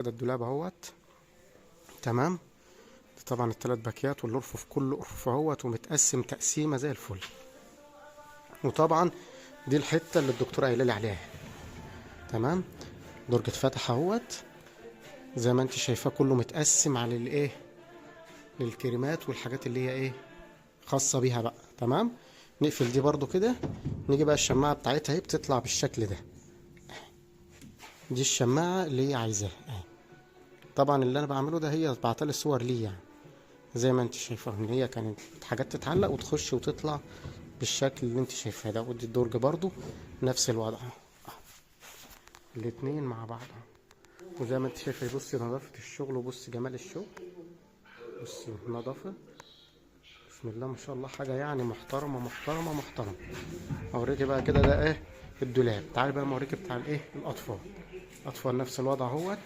ده الدولاب اهوت. تمام. طبعا الثلاث باكيات والارفف كله ارفف اهوت، ومتقسم تقسيمه زي الفل. وطبعا دي الحتة اللي الدكتورة قايله لي عليها. تمام. درج اتفتح اهوت زي ما انت شايفاه، كله متقسم على الايه، للكريمات والحاجات اللي هي ايه خاصة بيها بقى. تمام. نقفل دي برضو كده. نيجي بقى الشماعه بتاعتها اهي، بتطلع بالشكل ده. دي الشماعه اللي هي عايزاها اهي. طبعا اللي انا بعمله ده هي بعتلي الصور ليه، يعني زي ما انت شايفه ان هي كانت حاجات تتعلق وتخش وتطلع بالشكل اللي انت شايفاه ده. ودي الدرج برضو نفس الوضع، الاتنين مع بعض. وزي ما انت شايفه، بصي نظافة الشغل وبصي جمال الشغل، بصي النظافة، بسم الله ما شاء الله، حاجة يعني محترمة محترمة محترمة. اوريكي بقى كده ده ايه الدولاب. تعالي بقى اوريكي بتاع الايه الاطفال. الاطفال نفس الوضع اهوت.